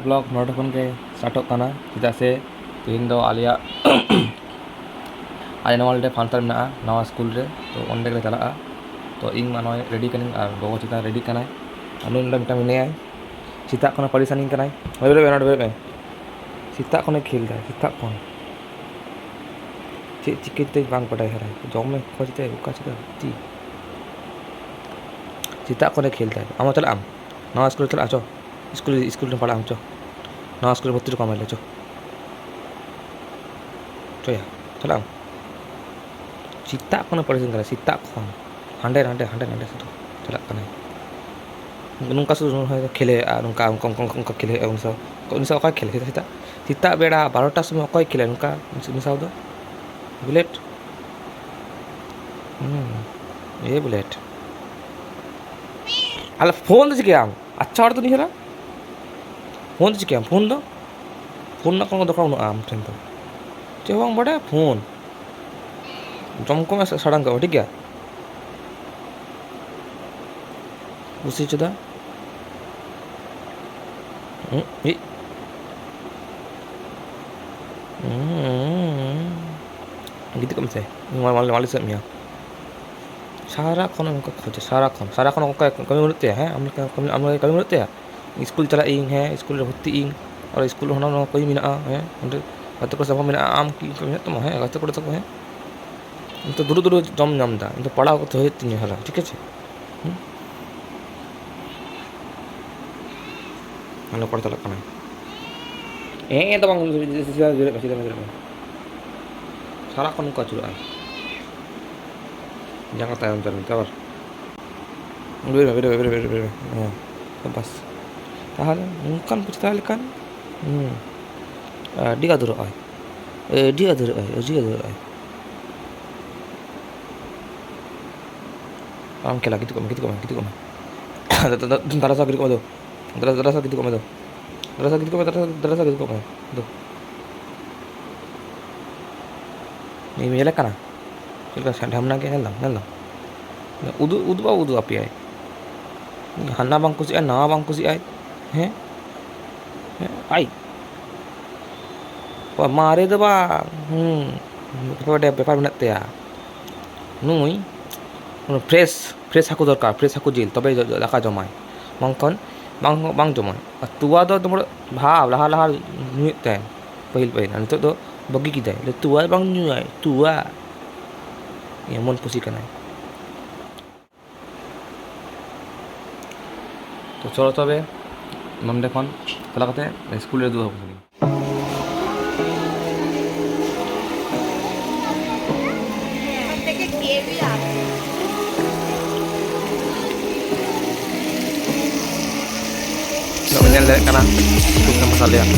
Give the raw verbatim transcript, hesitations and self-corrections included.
Blog ᱱᱚᱰᱮ ᱠᱷᱚᱱ ᱜᱮ ᱥᱴᱟᱨᱴᱚᱜ ᱠᱟᱱᱟ, ᱪᱮᱫᱟᱜ ᱥᱮ ᱛᱮᱦᱮᱧ ᱫᱚ ᱟᱞᱮᱭᱟᱜ ᱟᱞᱮ ᱱᱚᱣᱟ ᱨᱮ ᱯᱷᱟᱱᱥᱟᱱ ᱢᱮᱱᱟᱜᱼᱟ ᱱᱟᱣᱟ ᱥᱠᱩᱞ ᱨᱮ, ᱛᱚ ᱚᱸᱰᱮ ᱜᱮᱞᱮ ᱪᱟᱞᱟᱜᱼᱟ᱾ ᱛᱚ ᱤᱧ ᱢᱟ ᱱᱚᱜᱼᱚᱭ ᱨᱮᱰᱤ ᱠᱟᱹᱱᱟᱹᱧ ᱟᱨ ᱜᱚᱜᱚ ᱪᱮᱛᱟᱱ ᱨᱮᱰᱤ ᱠᱟᱱᱟᱭ, ᱟᱨ ᱱᱩᱭ ᱱᱚᱰᱮ ᱢᱤᱫᱴᱟᱝ ᱢᱮᱱᱟᱭᱟᱭ, ᱥᱮᱛᱟᱜ ᱠᱷᱚᱱᱟᱜ ᱯᱟᱨᱤᱥᱟᱱᱤᱧ ᱠᱟᱱᱟᱭ᱾ ᱱᱚᱰᱮ ᱵᱮᱨᱮᱫ ᱢᱮ, ᱱᱚᱰᱮ ᱵᱮᱨᱮᱫ ᱢᱮ᱾ ᱥᱮᱛᱟᱜ ᱠᱷᱚᱱᱮ ᱠᱷᱮᱞ ᱫᱟᱭ, ᱥᱮᱛᱟᱜ ᱠᱷᱚᱱ᱾ ᱪᱮᱫ ᱪᱤᱠᱟᱹ ᱛᱮ ᱵᱟᱝ ᱵᱟᱰᱟᱭ ᱦᱟᱨᱟ᱾ ᱡᱚᱢᱮ ᱠᱷᱚᱡ ᱛᱮ ᱚᱠᱟ ᱪᱤᱠᱟᱹ ᱛᱤ᱾ ᱥᱮᱛᱟᱜ ᱠᱷᱚᱱᱮ ᱠᱷᱮᱞ ᱫᱟᱭ᱾ ᱟᱢ ᱦᱚᱸ ᱪᱟᱞᱟᱜ ᱟᱢ? ᱱᱟᱣᱟ ᱥᱠᱩᱞ ᱨᱮ ᱪᱟᱞᱟᱜ ᱟᱢ, ᱪᱚ᱾ ᱥᱠᱩᱞ, ᱥᱠᱩᱞ ᱨᱮᱢ ᱯᱟᱲᱦᱟᱜ ᱟᱢ, ᱪᱚ᱾ ᱱᱟᱣᱟ ᱥᱠᱩᱞ ᱨᱮ ᱵᱷᱚᱨᱛᱤ ᱦᱚᱴᱚ ᱠᱟᱢ ᱟᱞᱮ, ᱪᱚ᱾ ᱪᱚᱭᱟ, ᱪᱟᱞᱟᱜ ᱟᱢ? ᱥᱮᱛᱟᱜ ᱠᱷᱚᱱᱮ ᱯᱟᱨᱤᱥᱟᱱ ᱠᱟᱱᱟ, ᱥᱮᱛᱟᱜ ᱠᱷᱚᱱ᱾ ᱦᱟᱸᱰᱮ ᱱᱟᱰᱮ, ᱦᱟᱸᱰᱮ ᱱᱟᱰᱮ ᱥᱩᱫᱷᱩ ᱪᱟᱞᱟᱜ ᱠᱟᱱᱟᱭ᱾ ᱱᱚᱝᱠᱟ ᱥᱩᱫᱷᱩ ᱱᱚᱜᱼᱚᱭ ᱠᱷᱮᱞᱮᱜᱼᱟ, ᱱᱚᱝᱠᱟ, ᱚᱱᱠᱟ, ᱚᱱᱠᱟ, ᱚᱱᱠᱟ ᱠᱷᱮᱞᱮᱜᱼᱟ᱾ ᱩᱱᱤ ᱥᱟᱶ, ᱩᱱᱤ ᱥᱟᱶ ᱚᱠᱚᱭ ᱠᱷᱮᱞᱟ ᱥᱮᱛᱟᱜ, ᱥᱮᱛᱟᱜ ᱵᱮᱲᱟ ᱵᱟᱨᱚᱴᱟ ᱥᱚᱢᱚᱭ ᱚᱠᱚᱭ ᱠᱷᱮᱞᱟ ᱱᱚᱝᱠᱟ ᱩᱱᱤ ᱥᱟᱶ ᱫᱚ? ᱵᱩᱞᱮᱴ᱾ ᱦᱩᱸ, ᱮ ᱵᱩᱞᱮᱴ᱾ ᱟᱞᱮ ᱯᱷᱳᱱ ᱫᱚ ᱪᱤᱠᱟᱹᱭᱟᱢ? ᱟᱪᱪᱷᱟ, ᱦᱚᱲ ᱫᱚ ᱱᱤᱭᱟᱹ ᱦᱮᱞᱟ᱾ ᱯᱷᱳᱱ ᱫᱚ ᱪᱤᱠᱟᱹᱭᱟᱢ? ᱯᱷᱳᱱ ᱫᱚ, ᱯᱷᱳᱱ ᱨᱮᱱᱟᱜ ᱠᱳᱱᱳ ᱫᱚᱨᱠᱟᱨ ᱵᱟᱹᱱᱩᱜᱼᱟ ᱟᱢ ᱴᱷᱮᱱ ᱫᱚ᱾ ᱪᱮᱫ ᱦᱚᱸ ᱵᱟᱝ ᱵᱟᱰᱟᱭᱟ, ᱯᱷᱳᱱ᱾ ᱡᱚᱢ ᱠᱚᱢᱮ ᱥᱮ ᱥᱟᱲᱟᱝ ᱠᱟᱜᱼᱟ, ᱴᱷᱤᱠ ᱜᱮᱭᱟ? ᱠᱩᱥᱤ ᱪᱮᱫᱟ? ᱦᱩᱸ, ᱤ-, ᱦᱩᱸ, ᱜᱤᱛᱤᱡ ᱠᱚᱜ ᱢᱮᱥᱮ, ᱤᱧ ᱢᱟ-, ᱢᱟ-, ᱢᱟᱹᱞᱤᱥ ᱮᱫ ᱢᱮᱭᱟ᱾ ᱥᱟᱨᱟ ᱠᱷᱚᱱ ᱚᱱᱠᱟ ᱠᱷᱚᱡᱟ, ᱥᱟᱨᱟ ᱠᱷᱚᱱ, ᱥᱟᱨᱟ ᱠᱷᱚᱱ ᱚᱱᱠᱟ ᱠᱟᱹᱢᱤ ᱵᱟᱹᱱᱩᱜ ᱛᱟᱭᱟ, ᱦᱮᱸ? ᱟᱢ ᱞᱮᱠᱟ ᱠᱟᱹᱢᱤ, ᱟᱢ ᱞᱮᱠᱟ ᱠᱟᱹᱢᱤ ᱵᱟᱹᱱᱩᱜ ᱛᱟᱭᱟ? ᱤᱥᱠᱩᱞ ᱪᱟᱞᱟᱜ ᱤᱧ, ᱦᱮᱸ, ᱤᱥᱠᱩᱞ ᱨᱮ ᱵᱷᱚᱨᱛᱤᱜ ᱤᱧ, ᱟᱨ ᱤᱥᱠᱩᱞ ᱨᱮ ᱦᱟᱱᱟ ᱱᱚᱣᱟ ᱠᱟᱹᱢᱤ ᱢᱮᱱᱟᱜᱼᱟ, ᱦᱮᱸ, ᱚᱸᱰᱮ ᱜᱟᱛᱮ ᱠᱚ ᱥᱟᱶ ᱢᱮᱱᱟᱜᱼᱟ, ᱟᱢ ᱠᱤ ᱠᱟᱹᱢᱤ ᱢᱮᱱᱟᱜ ᱛᱟᱢᱟ, ᱦᱮᱸ, ᱜᱟᱛᱮ ᱠᱚᱲᱟ ᱛᱟᱠᱚ, ᱦᱮᱸ? ᱤᱧ ᱛᱚ ᱫᱩᱲᱩᱵ ᱫᱩᱲᱩᱵ ᱡᱚᱢ ᱧᱟᱢ ᱮᱫᱟ, ᱤᱧ ᱫᱚ ᱯᱟᱲᱦᱟᱣ ᱠᱟᱛᱮ ᱦᱩᱭᱩᱜ ᱛᱤᱧᱟᱹ ᱦᱟᱞᱟ, ᱴᱷᱤᱠ ᱟᱪᱷᱮ? ᱦᱩᱸ? ᱦᱟᱱᱮ ᱚᱠᱟᱨᱮ ᱪᱟᱞᱟᱜ ᱠᱟᱱᱟᱭ? ᱦᱮᱸ, ᱫᱚ ᱵᱟᱝ, ᱥᱤᱫᱷᱟᱹ ᱢᱮ, ᱥᱤᱫᱷᱟᱹ ᱢᱮ, ᱥᱤᱫᱷᱟᱹ ᱢᱮ᱾ ᱥᱟᱨᱟ ᱠᱷᱚᱱ ᱱᱚᱝᱠᱟ ᱟᱹᱪᱩᱨᱚᱜᱼᱟᱭ᱾ ᱡᱟᱸᱜᱟ ᱛᱟᱭᱚᱢ ᱛᱟᱭᱚᱢ ᱛᱮ ᱟᱵᱟᱨ᱾ ᱵᱮᱨᱮᱫ ᱢᱮ, ᱵᱮᱨᱮᱫ ᱢᱮ, ᱵᱮᱨᱮᱫ ᱢᱮ, ᱵᱮᱨᱮᱫ ᱢᱮ᱾ ᱦᱮᱸ, ᱵᱟᱥ᱾ ᱛᱟᱦᱚᱞᱮ ᱱᱚᱝᱠᱟᱱ ᱯᱚᱪᱷᱛᱟᱣ ᱞᱮᱠᱷᱟᱱ, ᱦᱩᱸ, ᱟᱹᱰᱤ ᱟᱫᱚᱨᱚᱜᱼᱟᱭ, ᱟᱹᱰᱤ ᱟᱫᱚᱨᱚᱜᱼᱟᱭ, ᱟᱹᱰᱤ ᱟᱫᱚᱨᱚᱜᱼᱟᱭ᱾ ᱟᱢ ᱠᱷᱮᱞᱟ, ᱜᱤᱛᱤᱡ ᱠᱚᱜ ᱢᱮ, ᱜᱤᱛᱤᱡ ᱠᱚᱜ ᱢᱮ, ᱜᱤᱛᱤᱡ ᱠᱚᱜ ᱢᱮ᱾ ᱫᱟᱫᱟ, ᱫᱟᱫᱟ, ᱫᱟᱫᱟ ᱥᱟᱶ ᱜᱤᱛᱤᱡ ᱠᱚᱜ ᱢᱮ ᱫᱚ᱾ ᱫᱟᱫᱟ, ᱫᱟᱫᱟ ᱥᱟᱶ ᱜᱤᱛᱤᱡ ᱠᱚᱜ ᱢᱮ ᱫᱚ᱾ ᱫᱟᱫᱟ, ᱫᱟᱫᱟ ᱥᱟᱶ ᱜᱤᱛᱤᱡ ᱠᱚᱜ ᱢᱮ ᱫᱚ᱾ ᱤᱧ ᱧᱮᱞᱮ ᱠᱟᱱᱟ᱾ ᱪᱮᱫ ᱞᱮᱠᱟ ᱰᱷᱟᱢᱱᱟ ᱜᱮ, ᱧᱮᱞ ᱫᱟᱢ, ᱧᱮᱞ ᱫᱟᱢ᱾ ᱩᱫᱩᱜ, ᱩᱫᱩᱜ ᱵᱟᱭ ᱩᱫᱩᱜ ᱟᱯᱮᱭᱟᱭ᱾ ᱦᱟᱱᱟ ᱵᱟᱝ ᱠᱩᱥᱤᱜᱼᱟᱭ, ᱱᱟᱣᱟ ᱵᱟᱝ ᱠᱩᱥᱤᱜᱼᱟᱭ᱾ ᱦᱮᱸ? ᱟᱭ ᱢᱟᱨᱮ ᱫᱚ ᱵᱟᱝ, ᱦᱩᱸ, ᱵᱮᱯᱟᱨ ᱢᱮᱱᱟᱜ ᱛᱟᱭᱟ᱾ ᱱᱩᱭ ᱯᱷᱨᱮᱥ ᱯᱷᱨᱮᱥ ᱦᱟᱹᱠᱩ ᱫᱚᱨᱠᱟᱨ, ᱯᱷᱨᱮᱥ ᱦᱟᱹᱠᱩ ᱡᱤᱞ, ᱛᱚᱵᱮ ᱫᱟᱠᱟ ᱡᱚᱢᱟᱭ, ᱵᱟᱝᱠᱷᱟᱱ ᱵᱟᱝ ᱵᱟᱝ ᱡᱚᱢᱟᱭ᱾ ᱟᱨ ᱛᱚᱣᱟ ᱫᱚ ᱛᱚᱢᱟᱨ ᱵᱷᱟᱵᱽ ᱞᱟᱦᱟ ᱞᱟᱦᱟ ᱧᱩᱭᱮᱫ ᱛᱟᱦᱮᱸᱫ ᱯᱟᱹᱦᱤᱞ ᱯᱟᱹᱦᱤᱞ, ᱟᱨ ᱱᱤᱛᱚᱜ ᱫᱚ ᱵᱟᱹᱜᱤ ᱠᱮᱫᱟᱭ, ᱛᱚᱣᱟ ᱵᱟᱝ ᱧᱩᱭᱟᱭ, ᱛᱚᱣᱟ ᱮᱢᱚᱱ ᱠᱩᱥᱤ ᱠᱟᱱᱟᱭ᱾ ᱛᱚ ᱪᱚᱞᱚ ᱛᱚᱵᱮ ᱱᱚᱸᱰᱮ ᱠᱷᱚᱱ ᱪᱟᱞᱟᱣ ᱠᱟᱛᱮ ᱥᱠᱩᱞ ᱨᱮ ᱫᱩᱲᱩᱵ ᱟᱠᱟᱱᱟ᱾ ᱱᱚᱜᱼᱚᱭ ᱧᱮᱞ ᱫᱟᱲᱮᱭᱟᱜ ᱠᱟᱱᱟ ᱤᱥᱤᱱ ᱢᱚᱥᱟᱞᱟ ᱨᱮᱭᱟᱜ᱾